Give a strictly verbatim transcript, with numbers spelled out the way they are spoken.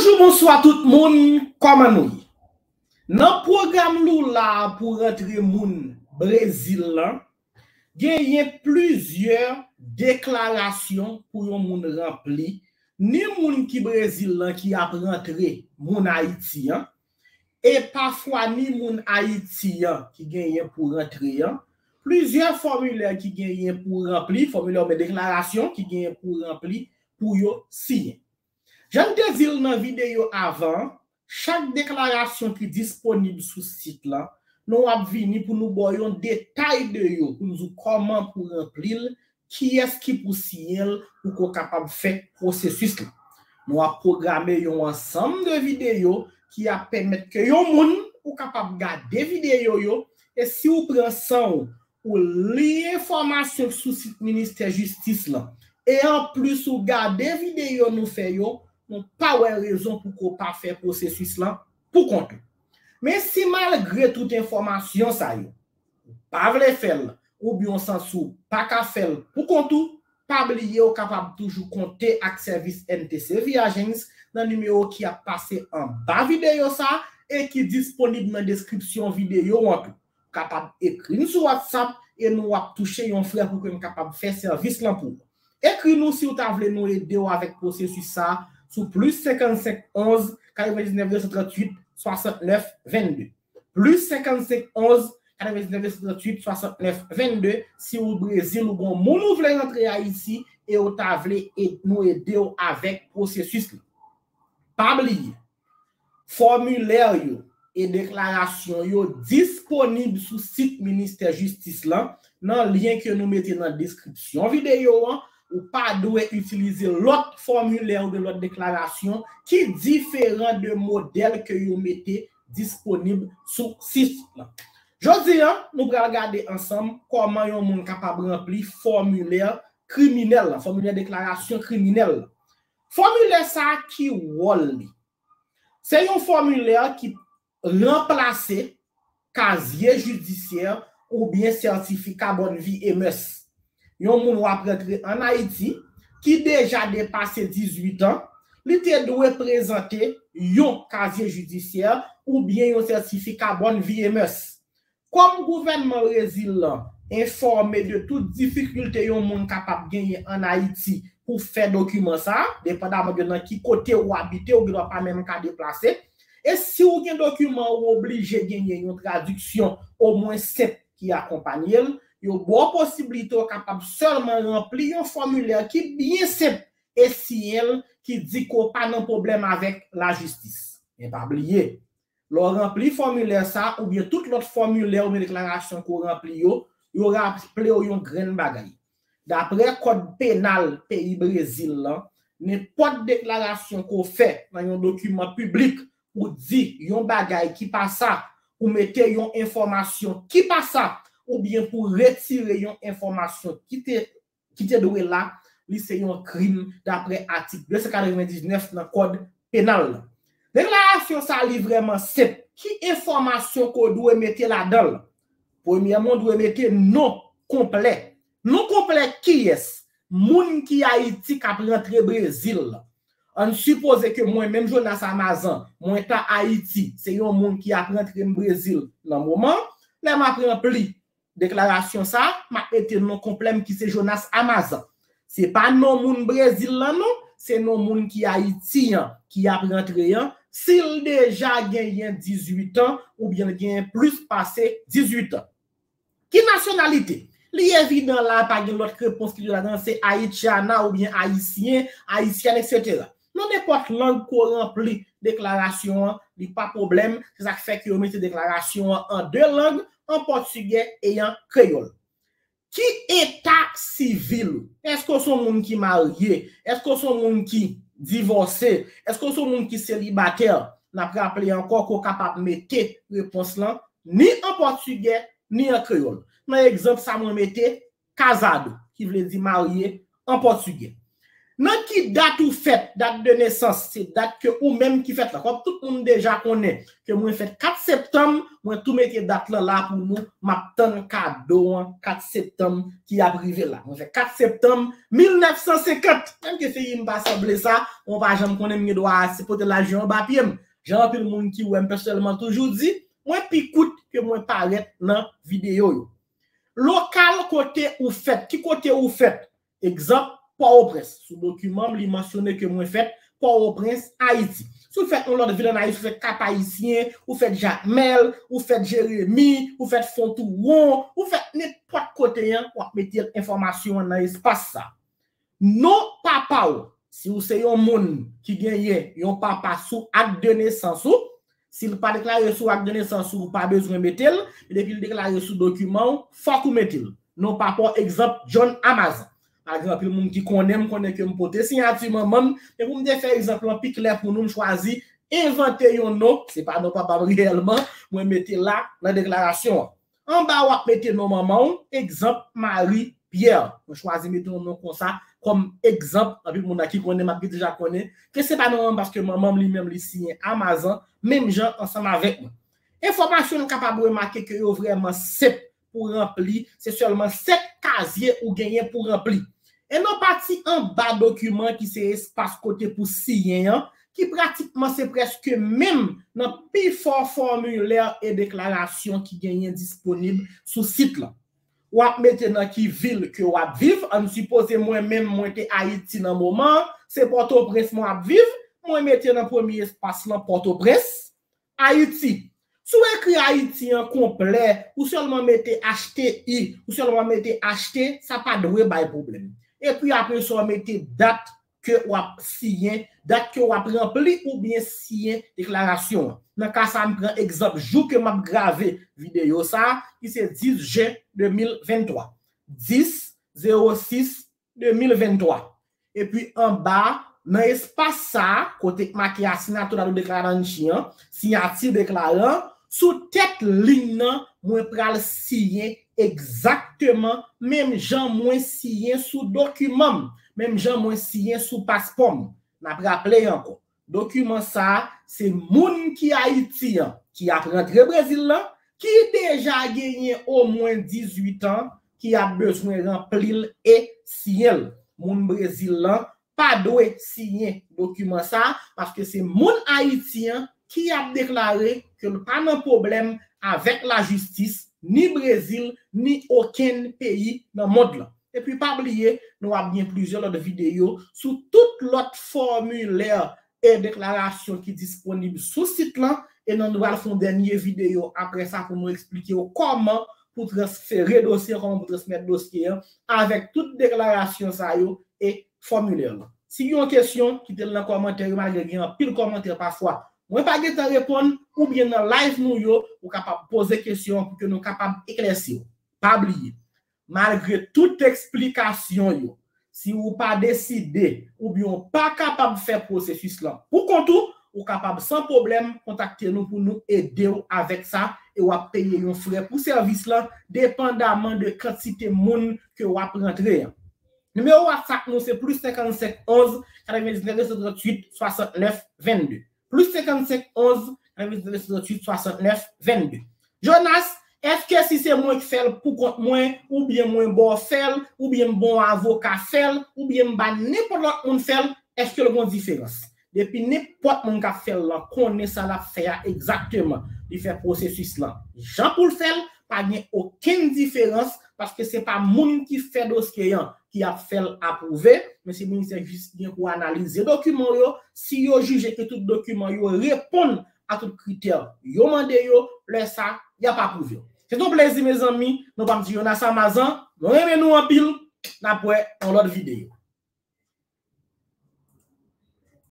Bonjou, bonswa tout moun, kòman nou ye? Nan pwogram Lula pou rantre moun Brezil lan, genyen plizyè deklarasyon pou yon moun ranpli, ni moun ki Brezil lan ki ap rantre moun Ayiti an, e pafwa ni moun Ayiti an ki genyen pou rantre an, plizyè fòmilè ki genyen pou ranpli, fòmilè oubyen deklarasyon ki genyen pou ranpli pou yo siyen. Jan n te di l nan videyo avan, chak deklarasyon ki disponib sou sit lan, nou ap vini pou nou ba w yon detay de yo, pou nou di w kòman pou ranpli l, kiyès ki pou siyen l pou ke w kapab fè pwosesis la. Nou ap pwograme yon ansanm de videyo ki ap pèmèt ke yon moun ou kapab gade videyo yo, e si w pran san w, ou li enfòmasyon sou sit Ministè Jistis lan, e anplis ou gade videyo nou fè yo, nou pa wè rezon pou ke w pa fè pwosesis lan pou kont ou. Men si malgre tout enfòmasyon sa yo, ou pa vle fè l, oubyen w santi w pa ka fè l pou kont ou, pa bliye w kapab toujou konte ak sèvis N T C Viagings nan nimewo ki ap pase anba videyo sa a e ki disponib nan deskripsyon videyo an tou. Kapab ekri n sou WhatsApp e nou ap touche yon frè pou ke n kapab fè sèvis lan pou ou. Ekri nou si w ta vle nou ede w avèk pwosesis sa a sou plis senkannsenk onz katrevendiznèf de san tranntuit swasantnèf vennde. Plis senkannsenk onz katrevendiznèf de san tranntuit swasantnèf vennde, si w Brezil ou gon moun ou vle rantre Ayiti e w ta vle ed- nou ede w avèk pwosesis la. Pa bliye, fòmilè yo e deklarasyon yo disponib sou sit Ministè Jistis lan, nan lyen ke nou mete nan deskripsyon videyo an. Ou pa dwe itilize lòt fòmilè oubyen lòt deklarasyon ki diferan de modèl ke yo mete disponib sou sit lan. Jodi a, nou pral gade ansanm kòman yon moun kapab ranpli fòmilè kriminèl lan, fòmilè deklarasyon kriminèl lan. Fòmilè sa a, ki wòl li? Se yon fòmilè ki ranplase kazye jidisyè oubyen sètifika bòn vi e mès. Yon moun w ap rantre ann Ayiti ki deja depase dizuit an, li te dwe prezante yon kazye jidisyè oubyen yon sètifika bòn vi e mès. Kòm gouvènman Brezil lan enfòme de tout difikilte yon moun kapab genyen ann Ayiti pou fè dokiman sa a, depandaman de nan ki kote ou abite, ou gendwa pa menm ka deplase. E si w gen dokiman, ou oblije genyen yon tradiksyon omwen senp ki akonpanye l. Yo ba w posiblite w kapab sèlman ranpli yon fòmilè ki byen senp e siyen l, ki di ke w pa nan pwoblèm avèk lajistis. Men pa bliye, lè w ranpli fòmilè sa a oubyen tout lòt fòmilè oubyen deklarasyon ke w ranpli yo, yo raple w yon grenn bagay. Daprè kòd penal peyi Brezil lan, nenpòt deklarasyon ke w fè nan yon dokiman piblik, ou di yon bagay ki pa sa, ou mete yon enfòmasyon ki pa sa, oubyen pou retire yon enfòmasyon ki te ki te dwe la, li se yon krim daprè atik de san katrevendiznèf nan kòd penal lan. Deklarasyon sa a, li vrèman senp. Ki enfòmasyon ke w dwe mete ladan l? Premyèman, w dwe mete non konplè. Non konplè kiyès? Moun ki Ayiti k ap rantre Brezil lan. Ann sipoze ke mwen menm, Jonas Amazan, mwen ta Ayiti, se yon moun ki ap rantre m Brezil nan moman, lè m ap ranpli deklarasyon sa a, m ap mete non konplè m ki se Jonas Amazan. Se pa non moun Brezil lan non, se non moun ki Ayiti an, ki ap rantre an, si l deja genyen dizuit an oubyen l genyen plis pase dizuit an. Ki nasyonalite? Li evidan la, pa gen lòt repons ki dwe ladan, se Haitiana oubyen Ayisyen, Ayisyèn, etsetera. Nan nenpòt lang ke w ranpli deklarasyon an, li pa pwoblèm. Se sa k fè ke yo mete deklarasyon an an de lang, an pòtigè e an kreyòl. Ki eta sivil ou? Èske w se yon moun ki marye? Èske w se yon moun ki divòse? Èske w se yon moun ki selibatè? N ap raple ankò ke w kapab mete repons lan ni an pòtigè, ni an kreyòl. Nan egzanp sa, mwen mete casado, ki vle di marye an pòtigè. Nan ki dat ou fèt? Dat de nesans, se dat ke ou menm ki fèt la. Kòm tout moun deja konnen ke mwen fèt kat septanm, mwen tou mete dat lan la pou nou. M ap tann kado an kat septanm ki ap rive la. Mwen fèt kat septanm mil nèf san senkant. Menm ke figi m pa sanble sa, mwen pa janm konnen m gen dwa pote laj yo anba pye m. Jan anpil moun ki wè m pèsonèlman toujou di, mwen pi kout ke mwen parèt nan videyo yo. Lokal kote ou fèt. Ki kote ou fèt? Egzanp, Pòtoprens. Sou dokiman m, li mansyone ke mwen fèt Pòtoprens, Ayiti. Si w fèt yon lòt vil ann Ayiti, ou fèt Kap Ayisyen, ou fèt Jakmèl, ou fèt Jeremi, ou fèt Fontwouwon, ou fèt nenpòt kote an, w ap mete enfòmasyon an nan espas sa. Non papa w. Si w se yon moun ki genyen yon papa sou ak de nesans ou, si l pa deklare sou ak de nesans ou, ou pa bezwen mete l, men depi l deklare sou dokiman w, fòk ou mete l. Non papa w, egzanp, John Amazan. Malgre anpil moun ki konnen m, konnen ke m pote siyati manman m, men pou m te fè egzanp lan pi klè pou nou, m chwazi envante yon non, se pa non papa m reyèlman, mwen mete la nan deklarasyon an. Anba, w ap mete non manman w, egzanp, Marie Pierre. Mwen chwazi mete yon non konsa kòm egzanp. Anpil moun nan ki konnen m ap gen deja konnen ke se pa non manman m, paske manman m li menm li siyen Amazan, menm jan ansanm avèk mwen. Enfòmasyon nou kapab remake ke yo vrèman senp pou ranpli, se sèlman sèt kazye ou genyen pou ranpli. E nan pati anba dokiman ki se espas kote pou siyen an, ki pratikman se prèske menm nan pifò fòmilè e deklarasyon ki genyen disponib sou sit lan. W ap mete nan ki vil ke w ap viv. Ann sipoze mwen menm mwen te Ayiti nan moman an, se Pòtoprens mwen ap viv, mwen mete nan premye espas lan Pòtoprens, Ayiti. Si w ekri Ayiti an konplè, ou sèlman mete H T I, ou sèlman mete H T, sa pa dwe bay pwoblèm. Epi apre sa, w mete dat ke w ap siyen, dat ke w ap ranpli oubyen siyen deklarasyon an. Nan ka sa, m pran egzanp jou ke m ap grave videyo sa a, ki se dis jen de mil venntwa. Dis zewo sis de mil venntwa. Epi anba, nan espas sa a, kote k make asinatura do declarante an, siyati deklaran, sou tèt liy nan, mwen pral siyen egzakteman menm jan mwen siyen sou dokiman m, menm jan mwen siyen sou paspò m. N ap raple ankò, dokiman sa a, se moun ki Ayiti an, ki ap rantre Brezil lan, ki deja genyen omwen dizuit an, ki ap bezwen ranpli l e siyen l. Moun Brezil lan pa dwe siyen dokiman sa a, paske se moun Ayiti an ki ap deklare ke l pa nan pwoblèm avèk lajistis, ni Brezil, ni okenn peyi nan mond lan. Epi pa bliye, nou ap gen plizyè lòt videyo sou tout lòt fòmilè e deklarasyon ki disponib sou sit lan, e nou pral fè yon dènye videyo apre sa pou nou eksplike w kòman pou transfere dosye an, kòman pou transmèt dosye an, avèk tout deklarasyon sa yo e fòmilè lan. Si gen yon kesyon, kite l nan kòmantè yo, malgre gen anpil kòmantè pafwa mwen pa gentan reponn, oubyen nan live nou yo, ou kapab poze kesyon an pou ke nou kapab eklèsi w. Pa bliye, malgre tout eksplikasyon yo, si ou pa deside oubyen ou pa kapab fè pwosesis lan pou kont ou, ou kapab san pwoblèm kontakte nou pou nou ede w avèk sa, e w ap peye yon frè pou sèvis lan, depandaman de kantite moun ke w ap rantre an. Nimewo WhatsApp nou se plis senkannsenk onz katrevendiznèf de san tranntuit swasantnèf vennde. Plis senkannsenk onz katrevendiznèf de san tranntuit swasantnèf vennde. Jonas, èske si se mwen k fè l pou kont mwen, oubyen mwen ba w fè l, oubyen m ba yon avoka fè l, oubyen m ba nenpòt lòt moun fè l, èske l gen yon diferans? Depi nenpòt moun k ap fè l lan konnen sa l ap fè a egzakteman, li fè pwosesis lan jan pou l fè l, pa gen okenn diferans, paske se pa moun ki fè dosye an ki ap fè l apwouve, men se ministè jistis ki gen pou analize dokiman yo. Si yo jije ke tout dokiman yo reponn a tout kritè yo mande yo, lè sa, y ap apwouve l. Se t on plezi, mezanmi. Non pa m se Jonas Amazan. Mwen renmen nou anpil. N ap wè yon lòt videyo.